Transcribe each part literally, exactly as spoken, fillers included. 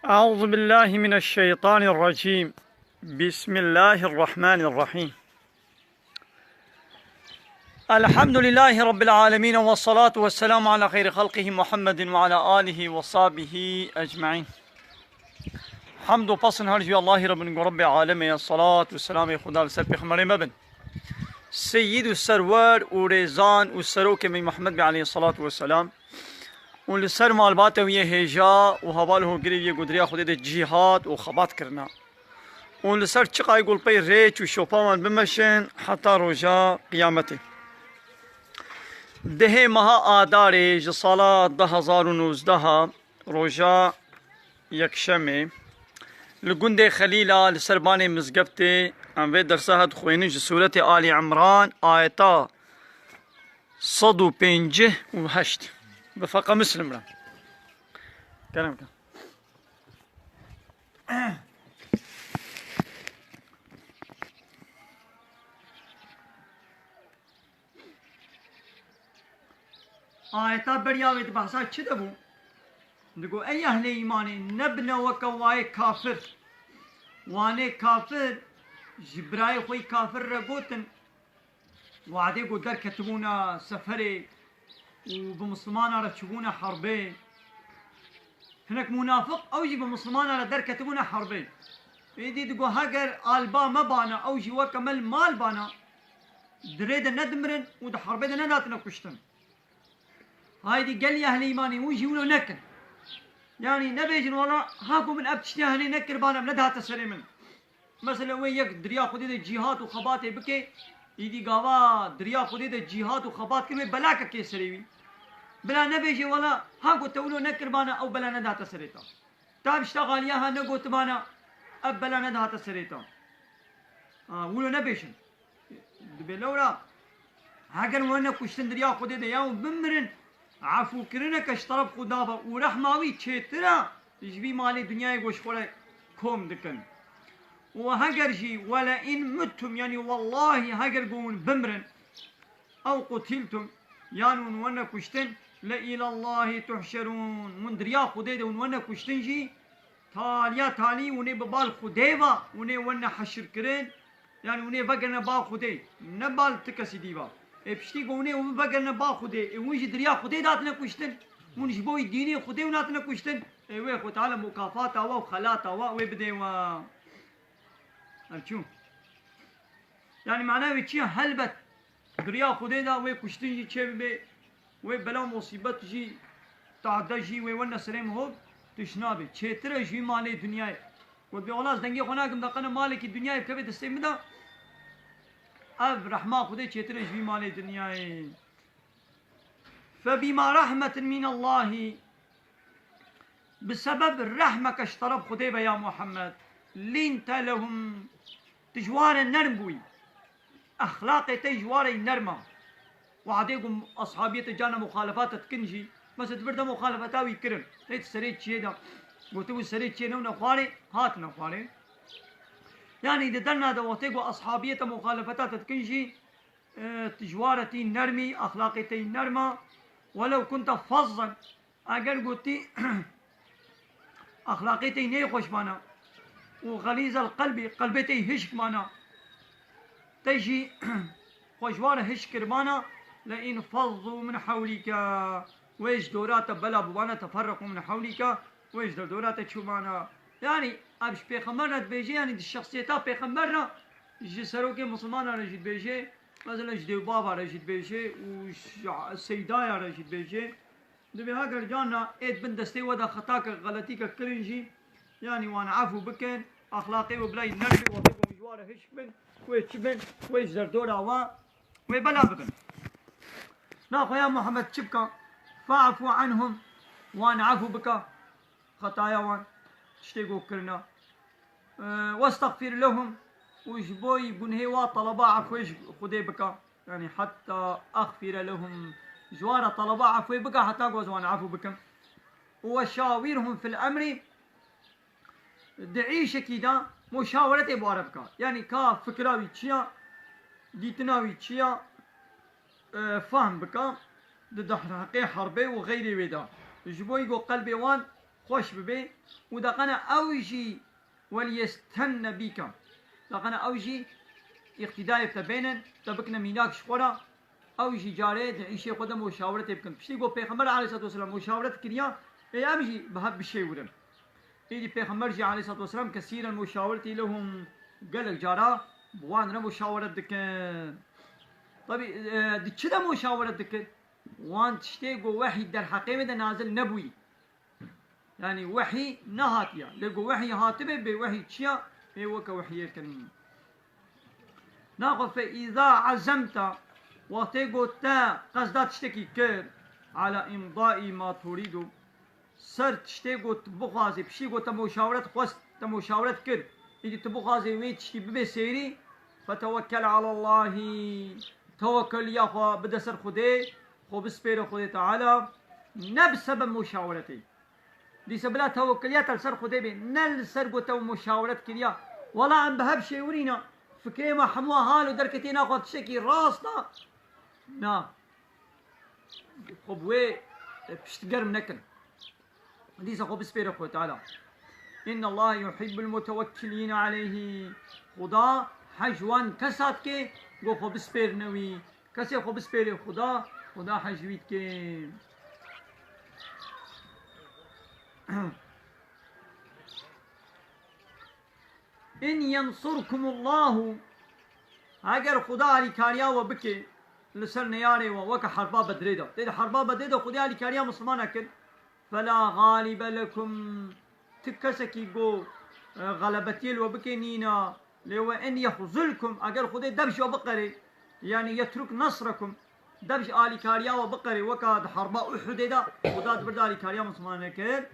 أعوذ بالله من الشيطان الرجيم. بسم الله الرحمن الرحيم. الحمد لله رب العالمين، والصلاة والسلام على خير خلقه محمد وعلى آله وصحبه أجمعين. Hamd û pesn her ji Allahî re bin, ku Rebbê alemê ye, salat û selamê Xuda li ser pêxemberê me bin. Seyyid û serwer û rêzan û serokê me Muhammed bê aleyhissalatu vesselam û li ser malbata wî yê hêja û heval hogirê wî yê ku di riya Xwedê de cîhat û xebat kirina. Û li ser çiqayê ku li pey rêç û şopa wan bimeşin heta roja qiyametê. Dehê meha Adarê ji sala du hezar û nozdeh, roja yekşemê, li gundê Xelîla li ser banê mizgeftê em vê dersa hat xwênin ji Sûretê Alî Imran, ayeta sed û pêncî û heşt. Bi feqa Muslim re. Kerem ke. Ayeta beriya wê di behsa çi de bû? Digo, ey ehlê îmanê, nebine weke wayê kafir. Wanê kafir ji birayê xwe yî kafir re gotin, wadê ku derketibûne seferê û bi Mislimana re çûbûne herbê. Hinek munafiq, ew jî bi Mislimana re derketibûne herbê. Êdî digo, heger alba me bana, ew jî weke me li mal bana, di rê de nedimirin û di herbê de nedatine kuştin. Haydî gelî ehlê îmanê hûn jî wilo nekin. Yanî nebêjin, wela ha ku min ev tiştê henê nekiribana, em nedihate serê min. Mesela wê yek di riya Xwedê de cîhat û xebatê bike, îdî gava di riya Xwedê de cîhat û xebat kir, wê bela kekê serê wî. Bila nebêje, wela ha ku te wilo nekiribana, ew bela nedihate serê te. Ta pişta xaliya ha negotibana, ev bela nedihate serê te. Ha, wilo nebêjin. Dibê lewra, heger wene kuştin di riya Xwedê de ya û bimirin, efûkirineke ji teref Xuda ve û rehma wî çêtir e ji vî malê dinyayê ku ji xwe re kom dikin. Û heger jî, wele in mittum, yanî wellahî heger ku hûn bimirin, ew qutiltum, yan hûn wene kuştin, le îlallahî tuhşerûn, hûn di riya Xwedê de hûn wene kuştin jî, taliya talî hûn ê bi bal Xwedê ve hûn ê wene heşirkirin, yanî hûn ê vegerine ba Xwedê, ne bal ti kesî dî ve. Ê piştî ku hûn ê hûn vegerine ba Xwedê, ê hûn jî di riya Xwedê de hatine kuştin, hûn ji bo dînê Xwedê hûn hatine kuştin, ê wê Xwedê Teala mukafata we û xelata we wê bidê we. Ev çû. Yanî mana wê çi ye? Helbet di riya Xwedê de wê kuştin jî çêbibe, wê bela musîbet jî, tade jî wê wene serê min hov, tişt nabe. Çêtir e ji vî malê dinyayê. Got bê, wela ez dengê xwe nakim, de qene malekî dinyayê bikeve destê min de. Ev rehma Xwedê çêtir e ji vî malê dinyayê. Febîma rehmetin mînallahî. Bi sebeb rehmeke ji teref Xwedê ve ya Muhammed. Lînte lehum. Tu ji wan re nerm bûyî. Exlaqê te ji wan re nerm a. Wadê ku eshabiyê te carna muxalefat te dikin jî, mesela tu vir de muxalefeta wî kirin. Tê tu serê çiyê de. Gotibû serê çiyê newne xwarê, hatine xwarê. Yanî di derna de wextê ku eshabiyê te muxalefeta te dikin jî, e, tu ji wan re tî nermî, exlaqê te yî nerm a. Welew kunte fazzan, eger gotî exlaqê te yî neyê xweş mana û xelîzel qelbî, qelbê te yî hişk mana, te jî xwe ji wan re hişk kiribana, le înfazzû min hewlîke, wê ji dora te bela bibana, teferreqû min hewlîke, wê ji derdora te çûbana. Yanî ev ji pêxember re dibêje, yanî di şexsiyeta pêxember re, ji serokê misilmanan re jî dibêje, mesela ji dêvbava re jî dibêje û ji seydaya re jî dibêje. Dibê heger carna ê di bin destê we de xetake, xeletîke kirin jî, yanî wan efû bikin, exlaqê we bila yî nerm be, wextê ku ji wan re hişk bin, wê çi bin, wê ji derdora we, wê bela bibin. Naxwe ya Muhammed çi bika? Fe'fu anhum, wan efû bika. Xetaya wan, tiştê ku kirina. Westexfir lehum, û ji bo yî gunhê wa taleba efwê ji Xwedê bika. Yanî heta exfire lehum, ji wan re taleba efwê bika heta ku ez wan efû bikim. Û weşawirhum fil emrî, di îşekî de muşaweretê bi wan re bika. Yanî ka fikira wî çi ya, dîtina wî çi ya, e, fehm bika di derheqê herbê û xeyrê wê de. Ji bo ku qelbê wan xweş bibe û deqene ew jî weliyestenne bîke. Deqene ew jî îqtîdayê te bênin, te bikine mînak ji xwe re, ew jî carê di îşê xwe de muşaweretê bikin. Piştî ku Pêxember aleyhissalatu vesselam muşaweret kiriya, ê em jî bi hev bişêwirin. Êdî Pêxember jî aleyhissalatu vesselam kesîren muşaweretî lehum, gelek cara bi wan re muşaweret dikin. Tabî, e, di çi de muşaweret dikin? Wan tiştê ku wehî derheqê wê de nazil nebûyî. Yanî wehî nehatiye. Lê ku wehî hatibe, bê wehî çiya? Ê weke wehiyê kin. Naxwe fe îza ezemte, wextê ku te qesda tiştekî kir, ala îmdaî ma turîdu, ser tiştê ku tu bixwazî, piştî ku te muşaweret xwest, te muşaweret kir, îdî tu bixwazî wê tiştî bibe sêrî, fetewekkel alallahî, tewekeliya xwe bide ser Xwedê, xwe bispêre Xwedê Teala, ne bi sebeb muşaweretê. Dîse bila tewekeliya te li ser Xwedê bê, ne li ser ku te muşaweret kiriya. Wela em bi hev şêwirîne, fikrê me hemû hal û derketê naxwe tiştekî rast e. Na. Xwe bi wê, e, piştgerm nekin. Dîsa xwe bispêre Xwedê Teala. Inna Allah yuhibbul mutewekkilîne aleyhî. Xuda hej wan kesa dike, ku xwe bispêrine wî. Kesê xwe bispêre Xuda, Xuda hej wî dike. In yensurkumullahu, eger Xuda alîkariya we bike li ser neyarê we, weke herba Bedrê de. Tê di herba Bedrê de Xwedê alîkariya Mislimana kir. Fela galibe lekum, ti kesekî ku, e, xelebetiyê li we bike nîna. Lê we in yexzulkum, eger Xwedê dev ji we biqerê, yanî yetruk nasrekum, dev ji alîkariya we biqerê, weka di herba Uhudê de Xuda di vir de alîkariya Mislimanan kir.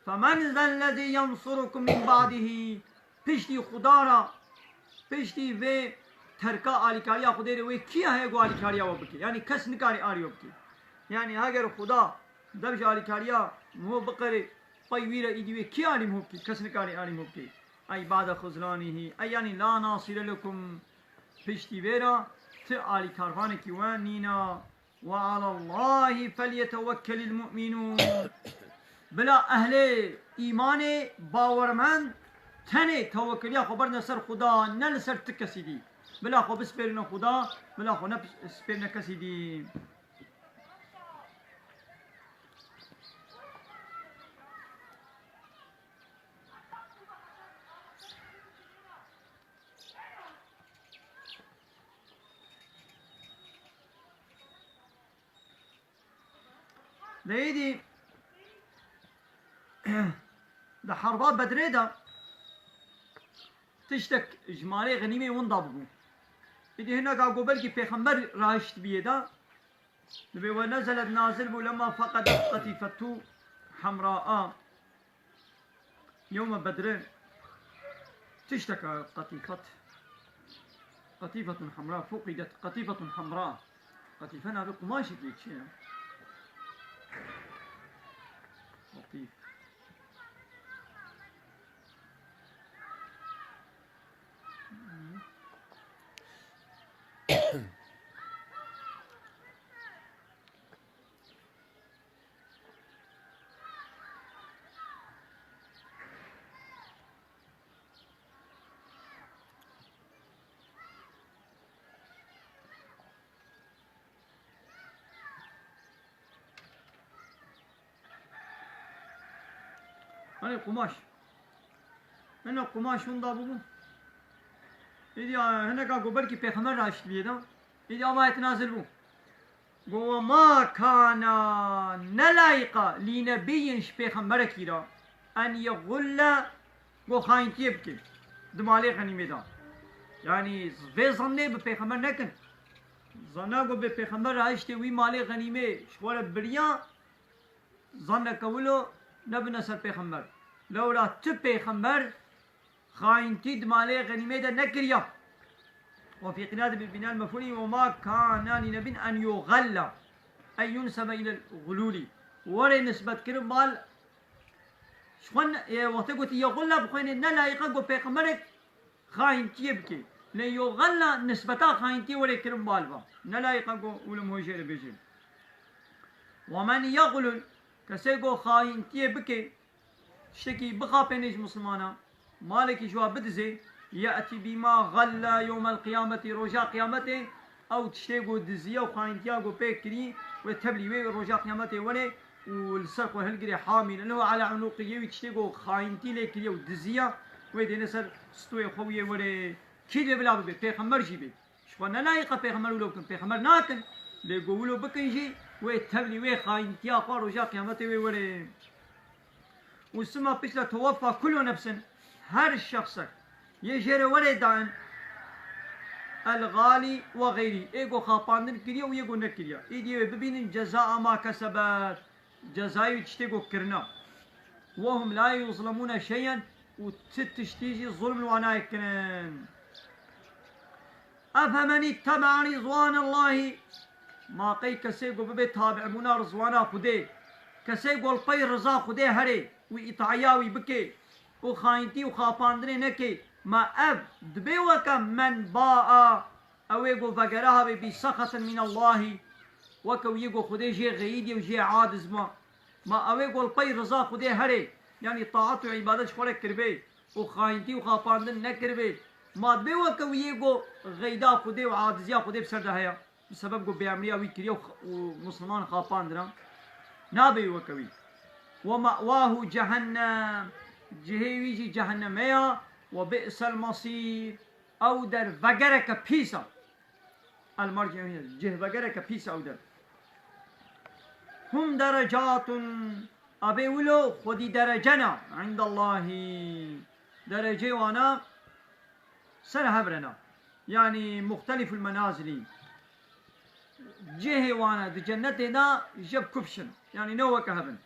Femen zellezî yensurukum min ba'dihi. Piştî Xuda re, piştî vê terka alîkariya Xwedê re wê kî heye ku alîkariya we bike? Yanî kes nikare arî we bike. Yanî heger Xuda dev ji alîkariya miho biqerê, pey wî re îdî wê kî arî miho bike? Kes nikare arî miho bike. Ey ba'de xuzlanîhî. Ey yanî la nasîre lekum. Piştî vê re ti alîkarvanekî we nîna. Ve alallahî felyetewekkelîl mu'minûn. Bila ehlê îmanê bawermend tenê tewekeliya xwe berdine ser Xuda, ne li ser ti kesî dî. Bila xwe bispêrine Xuda, bila xwe ne bispêrine kesî dî. Di êdî di herba Bedrê de tiştek ji malê xenîmê winda bibû. Êdî hineka ku belkî pêxember rahiştibiyê de, dibê we nezelet nazil bû lema feqedet qetîfetu hemraa. Yewme Bedrin tişteke qetîfet. Qetîfetun hemra, fuqidet qetîfetun hemra. Qetîfe navê qumaşekî çi ye? Qetîf. Hani qumaş. Hene qumaş hunda bû. Êdî hineka ku belkî pêxember rahiştibiyê de. Êdî ava ayet nazil bû. Go, "Ve ma kana", ne layîqa lî nebiyyin, ji pêxemberekî re, en yegulle, go xayintiyê bike di malê xenîmê de. Yanî vê zannê bi pêxember nekin. Zanna go bê pêxember rahiştê wî malê xenîmê ji xwe re biriya, zanneke wilo nebine ser pêxember. Lewra ti pêxember xayintî di malê xenîmê de nekiriya. Ve fî qînadî bi bînal mef'ûlî, ve ma kana lî nebîn en yuxella, ey yunsebe ilel xulûlî. Were nisbetkirin mal, ji xwe ne, e, wextê gotî yexulla, bi xwe ne layîqe ku pêxemberek xayintiyê bike. Lê yo xella nisbeta xayintiyê were kirin bal va. Ne layiqa ku wilo hojê re bêjin. Ve men yexlul, kesê ku xayintiyê bike, tiştekî bixapêne ji Mislimana, malekî ji wa bidizê, ye'tî bîma xella yewmel qiyametî, roja qiyametê, ew tiştê ku diziya û xayintiya ku pê kirî, wê tevlî wê roja qiyametê were û li ser xwe hilgirê hamîl, lehu ala unûqî, yê wî tiştê ku xayintî lê kiriye û diziya, wê dêne ser stûyê xwe û yê were. Kî dê bila bibe? Pêxember jî bê. Ji xwe ne layiqa pêxember wilo bikin. Pêxember nakin. Lê go wilo bikin jî, wê tevlî wê xayintiya xwe roja qiyametê wê were. Û sima pişt de teweffa kullu nefsin, her şexsek yê jê re were dain, el xalî ve xeyrî, ê go xapandin kiriye û yê go nekiriye. Îdî wê bibînin cezaa ma kesebet, cezayê wî tiştê go kirina. Ve hum la yuzlemûne şeyen, û ti tiştî jî zulm li wan nayê kirin. Efemen itteba rizwanallahî, ma qey kesê ku bibe tabîbûna rizwana Xwedê, kesê ku li pey riza Xwedê herê û îtaya wî bike û xayintî û xapandinê neke, ma ev dibe weke men baa, ew ê ku vegere habe bi sexetin minallahî, weke wî yê ku Xwedê jê xeyîdiye û jê adiz ma. Ma ew ê ku li pey riza Xwedê herê, yanî taat û îbadet ji xwe re kiribê û xayintî û xapandin nekiribê, ma dibê weke wî yê ku xeyda Xwedê û aciziya Xwedê bi ser de heye, bi sebeb ku bêemriya wî kiriye û x-, û Misliman xapandine? Nabê weke wî. Ve me'wahu cehennem, cihê wî jî cehenneme ya, ve bi'sel mesîr, ew der vegereke pîs e. El-merci, cih vegereke pîs ew der. Hum derecatun, abê wilo xwedî derece ne, indallahî. Derecê wana ser hev re ne. Yanî muxteliful menazilî. Cihê wana di cennetê de jeb kufşin. Yanî ne weke hev in.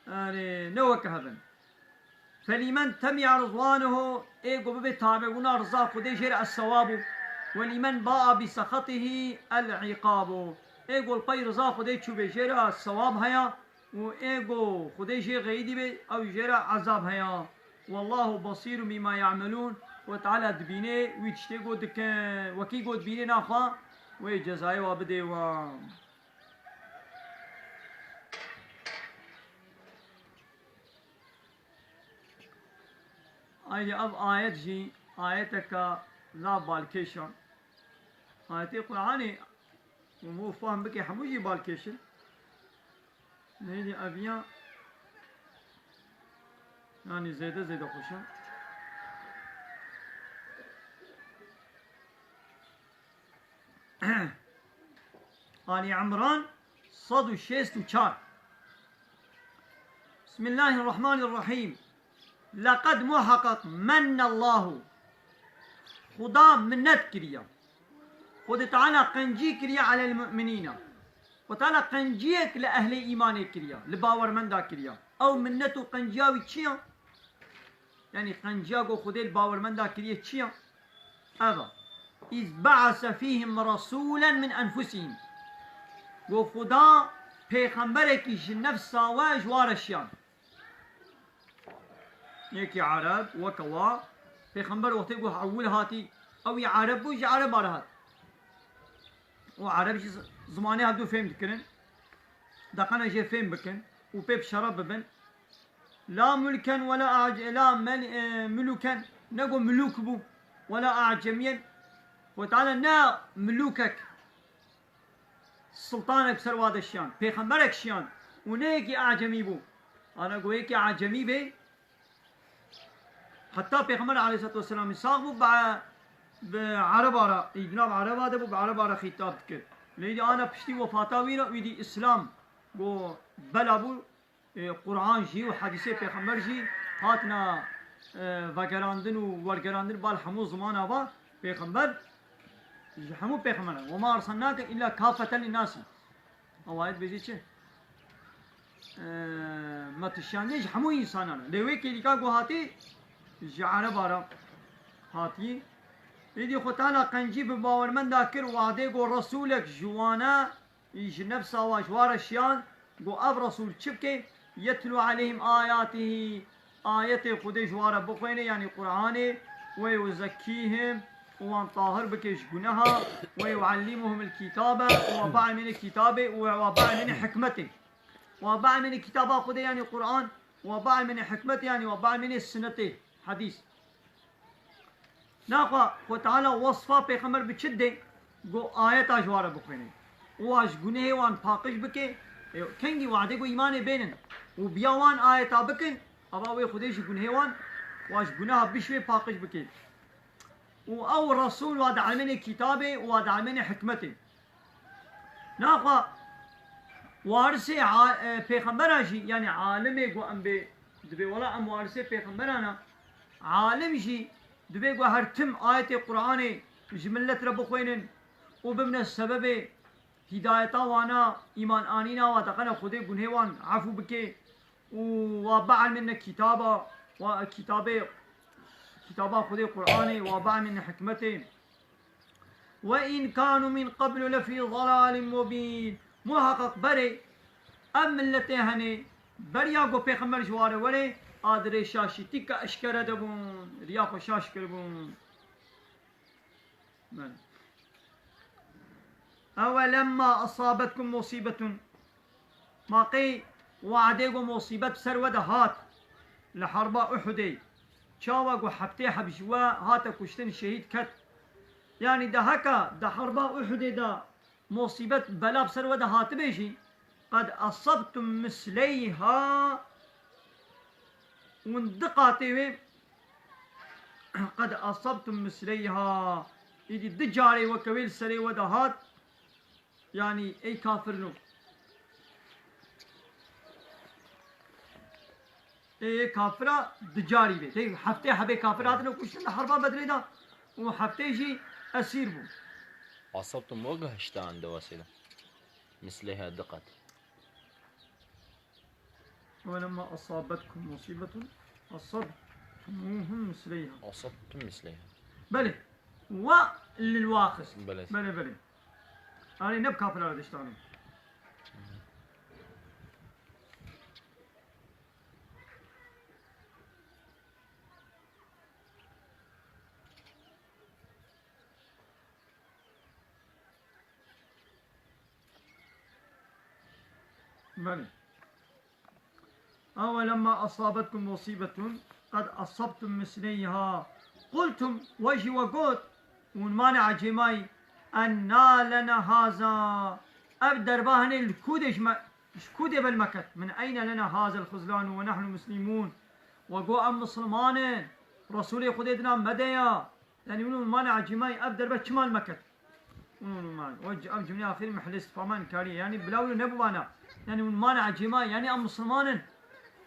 Erê, ne weke hev in. Felîmen tebîa rizwanehu, ê ku bibe tabebûna riza Xwedê jê re es-sewabu. Welîmen baa bi sexetihî el-îqabu. Ê ku li pey riza Xwedê çûbe jê re sewab heye û ê ku Xwedê jê xeyidî be ew jê re ezab heye. Wallahu basîrun bîma ye'melûn. Xwedê Teala dibîne wî tiştê ku dikin. Wekî ku dibîne naxwe wê cezayê wa bidê wan. Ayrı ev ayet jî ayeteka la balkêş e. Ayetê Qur'anê û fahm bike hemû jî balkêş in. Neydi eviya? Yani zêde zêde xweş e. Ali Imran sed û şêst û çar. Bismillahirrahmanirrahîm. Leqed muheqeq mennallahu. Xuda minnet kiriye. Xwedê Teala qencî kiriye alel mu'minîne. Xwedê Teala qenciyek li ehlê îmanê kiriye, li bawermenda kiriye. Ew minnet û qenciya wî çi ye? Yanî qenciya ku Xwedê li bawermenda kiriye çi ye? Ev e. Îz be'ese fîhim resûlen min enfusihim. Ku Xuda pêxemberekî ji nefsa we ji wa re şiyan. Yekî Ereb, weke wa, pêxember wextê ku ewil hatî, ew yî Ereb bû, ji Ereba re hat. Û Ereb jî z-, zimanê hevdû fêm dikirin. Deqene jê fêm bikin û pê bi şeref bibin. La mulken we la ac-, la mel-, e, muluken, ne ku mulûk bû, we la acemiyen. Xwedê Teala ne mulûkek, sultanek ser wa de şiyan, pêxemberek şiyan û ne yekî acemî bû. Ana ku yekî acemî bê, heta Pêxember aleyhissalatu vesselamî sax bû, bi, bi Ereba re, îdina bi Ereba de bû, bi Ereba re xîtab dikir. Lê îdî ana piştî wefata wî re, wî dî Îslam, ku bela bû, e, Qur'an jî û hedîsê Pêxember jî hatina, e, vegerandin û wergerandin bal hemû zimana va Pêxember, ji hemû pêxemberan. "Ve ma erselnake illa kafeten linnasi." Ew ayet bêjî çi? E, me tu şiyandiye ji hemû însanan e. Lê wê kêlîka ku hatî ji Ereba re hatî. Êdî Xwe Teala qencî bi bawermenda kir, wadê ku Resûlek ji wan e, ji nefsa wa ji wa re şiyan, got, ev Resûl çi bike? Yetlu aleyhim ayatihî, ayetê Xwedê ji wa re bixwêne, yanî Qur'anê, we yuzekkîhim, û wan tahir bike ji guneha, we yuallimuhumul kitabe, û we bielmêne kitabê, û we bielmêne hikmetê. We bielmêne kitaba Xwedê, yanî Quran, we bielmêne hikmetê, yanî we bielmêne sinetê, hedîs. Naxwe Xwe Teala wesfa pêxember bi çi dide? Go ayeta ji wa re bixwêne. Û wa ji gunehê wan paqij bike. E, kengî wadê go îmanê bênin û biya wan ayeta bikin, ava wê Xwedê ji gunehê wan, wa ji guneha bişwê paqij bike. Û ew Resûl wa dielmêne kitabê û wa dielmêne hikmetê. Naxwe warisê a-, e, pêxembera jî, yanî alimê ku em bê, dibê wela em warisê pêxemberan a, alim jî dibê ku her tim ayetê Qur'anê ji millet re bixwênin û bibine sebebê hîdayeta wana, îman anîna wa, deqene Xwedê gunhê wan efû bike û wa bielmêne kitaba, wa kitabê, kitaba Xwedê Qur'anê, wa bielmêne hikmetê. Ve in kanu min qablu lefî dalalin mubîn. Muheqeq berê ev milletê henê beriya ku pêxember ji wa re were, a di rê şaşîtîka eşkere de bûn, riya xwe şaş kiribûn. Bele. Ewelemma asabetkum musîbetun. Ma qey wadê ku musîbet ser we de hat li herba Uhudê, çawa ku heftê heb ji we hate kuştin, şehîd ket. Yanî de heka de herba Uhudê de musîbet, bela bi ser we de hatibê jî, qed asabtum misleyha, hûn di qatê wê, qed asabtum misleyha, îdî di carê weke wê li serê we de hat, yanî ey kafirino. Ê kafira di carî bê. Tê heftê hebê kafir hatine kuştin li herba Bedrê de û heftê jî esîr bû. Asabtum wek hiştan de wesêle. Misleyha diqet. Welemma asabetkum musîbetun asabtumuhum misleyha. Asabtum misleyha. Belê. Wa lil waxis. Belê. Belê, belê. Anî ne bi kafira re diştanê. Belê. Ewelemma asabetkum musîbetun qed asabtum misleyha. Qultum, we jî we got, hûn mane ecêmayî, enna lena haza. Ev derba henê li ku de ji me, ji ku de be li me ket? Min eyne lena hazel xizlanu ve nehnu muslimûn. We got, em misilman in, Resûlê Xwedê dina me de ya. Yanî hûn mane ecêmayî, ev derbe çima li me ket? Hûn mane. O c-, ev cumleyê axirî mehellê istifhama înkarî ye. Yanî bila wilo nebûbana. Yanî hûn mane ecêmayî, yanî em misilman in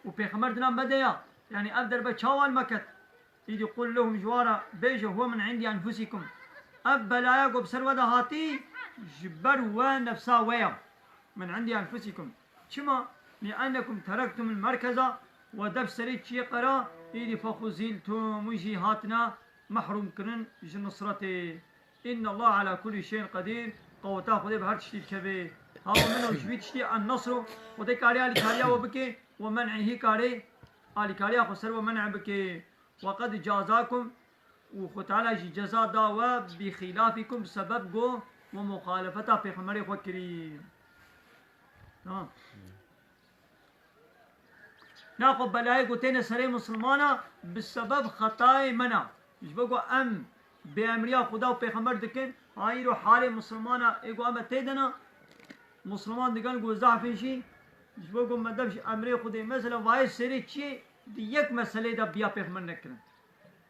û pêxember dina me de ya. Yanî ev derbe çawa li me ket? Îdî qul lehum, ji wan re bêje, huwe min indî enfusikum. Ev belaya ku bi ser we de hatî, ji ber we nefsa we ya. Min indî enfusikum. Çima? Li ennekum terektumul merkeza, we de bi serê çiyê qera, îdî fexuziltum, hûn jî hatine mehrûm kirin ji nusretê. Innallaha ala kulli şeyin qedîr, qeweta Xwedê bi her tiştî dikeve. Hawa min û ji vî tiştî en-nesru, Xwedê karê alîkariya we bike, we men'ihî karê alîkariya xwe ser we men'e bike. Ve qed cazakum, û Xwe Teala jî ceza da we, bi xîlafikum, bi sebeb ku we muxalefeta pêxemberê xwe kirî. Tamam. Naxwe belayê ku têne serê misilmana bi sebeb xetayê me ne. Ji bo ku em bêemriya Xuda û pêxember dikin, ha îro halê misilmana ê ku em tê de ne, misilman dikin ku zehfê jî, ji bo ku me dev ji emrê Xwedê, mesela vayê serê çiyê di yek meselê de biya pêxember nekirin.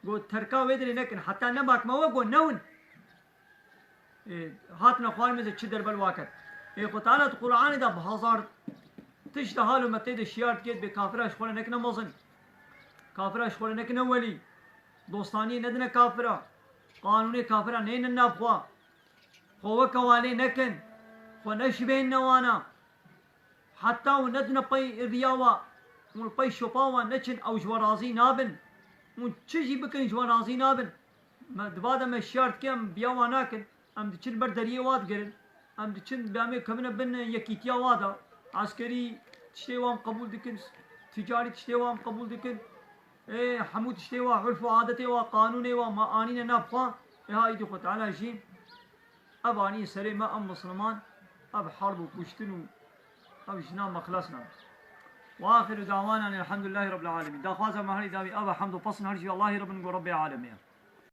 Got, terka wê dirê nekin, heta ne bak me we got, newin. Ê, hatine xwarê min zê çi derbe li wa ket. Ê, Xwe Teala di Qur'anê de bi hezar tişt de halo me tê de şiyar dike, bê kafira ji xwe re nekine mezin. Kafira ji xwe re nekine welî. Dostaniyê nedine kafira. Qanûnê kafira neyne nav xwe. Xwe weke walê nekin. Xwe neşibênine wana. Heta hûn nedine pey riya wa, hûn li pey şopa wa neçin, ew ji we razî nabin. Hûn çi jî bikin, ji we razî nabin. Me, di va de me şiyar dike, em biya wa nakin. Em diçin ber deriyê wa digerin. Em diçin, bi em ê kevine bin yekîtiya wa de. Eskerî tiştê wa em qebûl dikin, ticarî tiştê wa em qebûl dikin. Ê, hemû tiştê wa, urf û adetê wa, qanûnê wa, me anîne nav xwe. Ê ha îdî Xwe Teala jî ev anî serê me, em Misliman, ev herb û kuştin û ev jina me xilas nake. Ve axiru dawanan elhamdulillahî Rabbil alemin. Daxwaza me herî dawî ev e, hemd û pesn her jî Allahî Rabbin ku Rabbê alemê ye.